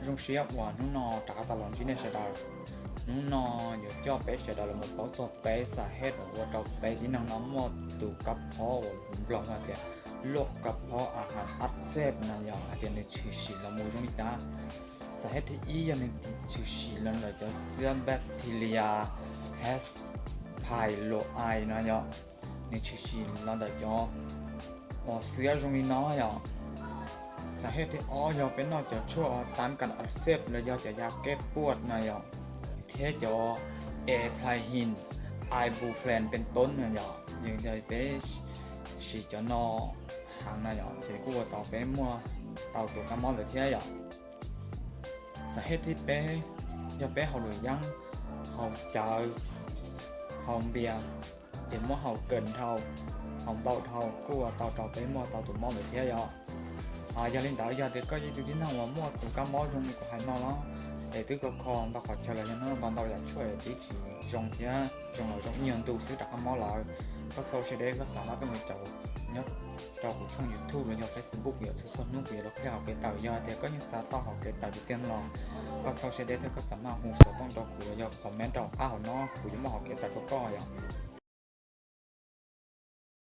Zoo siab uas hnub no rov qab tau los ntsib nej sawv daws. Hnub no yuav coj peb sawv daws los mus paub txog peb xas hej uas ua rau peb tib neeg no muaj tus kab phob uas nplog hais tias luj kab phob a has ab xej no yog hais tias nws tshwm sim los mus zoo li cas. Xas hej thib ib yog nws tshwm sim los ntawm cov xab bacteria H. pylori no yog nws tshwm sim los ntawm cov uas xab zoo li no yog. Xas hej thib ob yog peb noj cov tshuaj tab kas ab xej los yog cov yaj keb puaj no yog, thiab cov eplahin, ibuprofen, peb toob no yog, yog peb siv cov no heev no yog ces kuj ua tau peb muaj tau tus kab mob ntawd thiab yom. Xas hej thib peb yog peb haus luam yeeb, haus cawv, haus npias, es muab haus kawg dhau, haus ntau dhau kuj ua tau rau peb muaj tau tus mob ntawd thiab yom. Yog li ntawd yog tias koj yog ib tug tib neeg uas muaj tus kab mob zoo li kuv hais no los, es twb kho kho ntau qhov chaw los yog noj ntau ntau yam tshuaj es twb tsis zoo thiab, zoo los zoo ib nyuag ntu xwb rov qab mob lawm, koj txhob siab deb, koj xav maj tuaj mus caum nyob rau kuv tshooj YouTube los yog Facebook, kuv yuav txhua txhua hnub kuv yuav los qhia hauv kev tawm. Yog tias koj yeej xav tau hauv kev tawm tiag tiag los koj txhob siab deb thiab koj xav maj hu xov tooj rau kuv los yog comment rau qab hauv no, kuv yuav muaj hauv kev tawm rau koj yom.